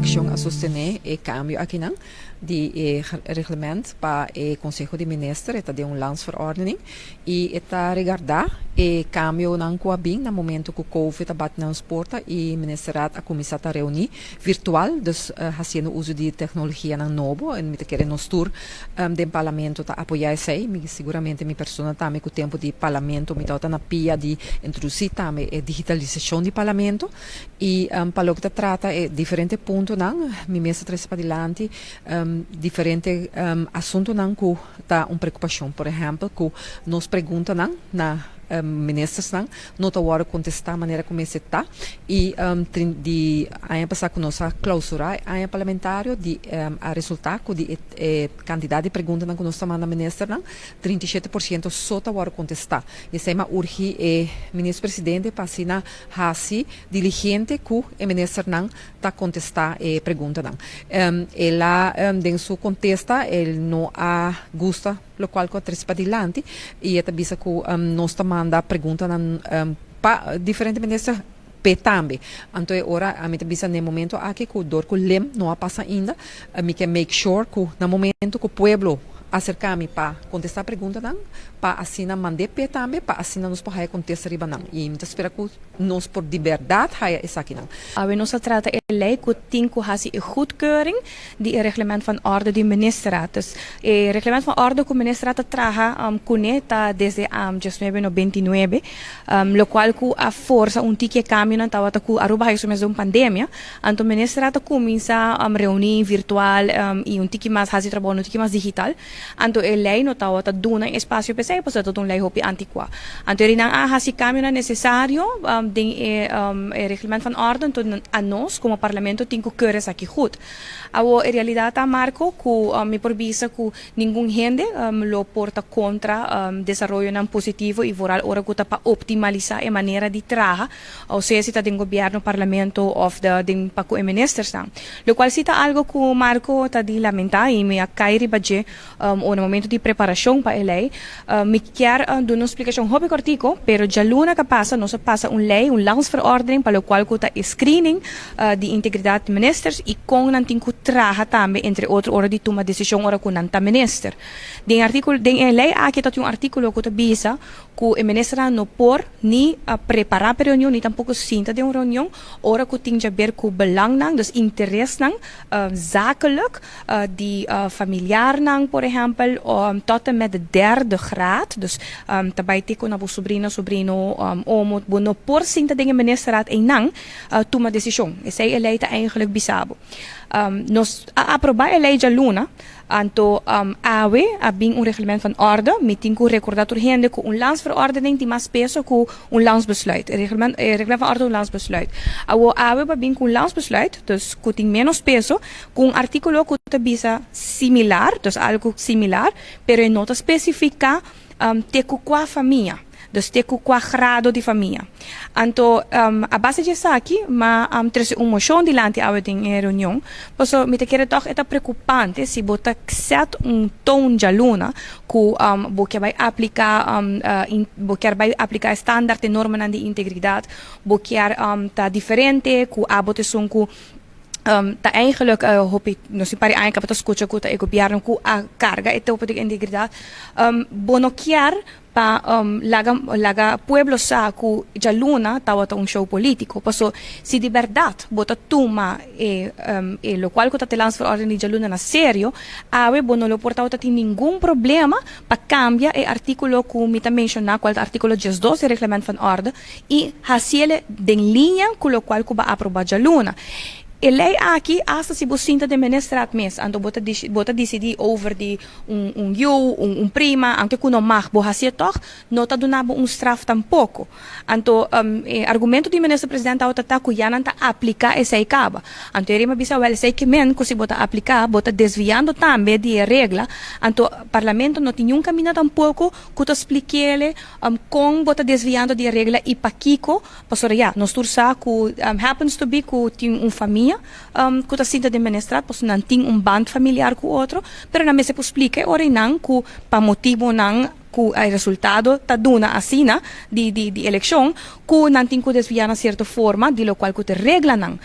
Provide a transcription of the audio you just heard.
fraccion a sostene e cambio akinan di e reglement pa e Conseho di Minister, e ta den un landsverordening y e ta regarda e cambionan cu a bin na momento cu Covid a bati na nos porta y Ministerraad a cuminsa ta reuni virtual, dus haciendo uso di tecnologianan nobo. En mi ta kere nos tur den Parlamento ta apoya esey. Mi siguramente mi persona tambe cu tempo di Parlamento mi tabata na pia di introduci tambe e digitalisacion di Parlamento. Y pa loke ta trata e diferente puntonan, mi mes a trece padilanti diferente asuntonan cu ta un preocupacion. Por ehempel, cu nos preguntanan na ministersnan no ta wordo contesta manera cu mester ta. Y di aña pasa cu nos a clausura e aña parlamentario di a resulta cu di e cantidad di preguntanan cu nos ta manda ministernan, 37% so ta wordo contesta. Y esey mi a urgi e minister presidente pa asina haci diligente cu e ministernan ta contesta e preguntanan. El a den su contesta el no a gusta locual cu a trece padilanti y e ta bisa cu nos ta manda preguntanan pa diferente minister p'e tambe. Anto e ora ami ta bisa n'e momento aki cu dor cu lem no a pasa ainda, mi ke make sure cu na momento cu pueblo acerca mi pa contesta preguntanan, pa asina mand'e p'e tambe, pa asina nos por haya contesta riba nan. Y mi ta spera cu nos por di berdad haya esakinan. Awe nos a trata e ley cu tin cu haci e goedkeuring di e reglement van orde di ministerraad. Dus e reglement van orde cu ministerraad ta traha cune ta desde 1999, locual cu a forsa un tiki e cambionan tabata cu Aruba haya su mes den un pandemia. Anto ministerraad a cuminsa reuni virtual y un tiki mas haci trabou un tiki mas digital. Anto e ley no tabata duna espacio p'esey pasobra ta un ley hopi anticua. Anto nan a haci cambionan necesario den e reglement van orde, anto anos como parlamento tin cu keur esaki goed. Awo e realidad ta, Marco, cu mi por bisa cu ningun hende lo por ta contra desaroyonan positivo y vooral ora cu ta pa optimalisa e manera di traha, o sea si ta den gobierno, parlamento of den pa cu e ministersnan. Locual si ta algo cu Marco ta di lamenta y mi a cay riba dje na momento di preparacion pa e ley. Mi kier duna un splicacion hopi cortico, pero djaluna cu a pasa nos a pasa un ley, un landsverordening pa locual cu ta e screening di integridad di ministers y con nan tin cu traha tambe entre otro ora di tuma decision ora cu nan ta minister. Den articulo, den e ley aki ta tin un articulo cu ta bisa cu e ministernan no por ni prepara pa e reunion ni tampoco sinta den un reunion ora cu tin djaber cu belangnan, dus interesnan zakelijk di familiarnan por ehempel tot en met de derde graad, dus ta bay te cu na bo sobrina, sobrino, omo, bo no por sinta den e ministerraad eynan tuma decision. Esey e ley ta eigenlijk bisa bo. Nos a aproba e ley djaluna. Anto awe a bin un reglement van orde. Mi tin cu recorda tur hende cu un landsverordening tin mas peso cu un landsbesluit. E reglement, e reglement van orde un landsbesluit. Awo awe ba bin cu un landsbesluit, dus cu tin menos peso, cu un articulo cu ta bisa similar, dus algo similar, pero e no ta specifica te cu cua famia. Dus te cu cua grado di famia. Anto a base di esaki m'a trece un mocion dilanti awe den e reunion, paso mi ta kere toch e ta preocupante si bo ta set un toon djaluna cu bo kier bay aplica bo kier bay aplica e standaard e normanan di integridad, bo kier ta diferente cu abo ta esun cu ta eigenlijk hopi nos tin pari aña caba ta scucha cu ta e gobierno cu a carga e tope di integridad, bo no kier pa laga laga pueblo sa cu djaluna tabata un show politico. Paso si di berdad bo ta tuma e e locual cu ta te landsverordening di djaluna na serio, awe bo no lo por tabata tin ningun problema pa cambia e articulo cu mi ta menciona cual ta articulo 12 di reglement van orde y haciele den linea cu locual cu bo a aproba djaluna. E ley aki, hasta si bo sinta den ministerraad mes, anto bo ta bo ta dicidi over di un yu, un prima, aunke ku no mag bo hasié tòg, no ta duna bo un straf tampoko. Anto e argumento di minister president tabata ta ku ya nan ta apliká esei kaba. Anto e rima bisa wèl esei ke men ku si bo ta apliká bo ta desviando tambe di e regla, anto parlamento no tin niun kaminda tampoko ku ta splik'é kon bo ta desviando di e regla i pakiko. Pasobra ya, nos tur sa ku happens to be ku tin un famia ku ta sinta den Benestraat pasobra nan tin un band familiar ku otro, pero nan mester por splika e ora einan ku pa motibonan ku e resultado ta duna asina di di di elekshon ku nan tin ku desviá na sierto forma di lokual ku ta e reglanan.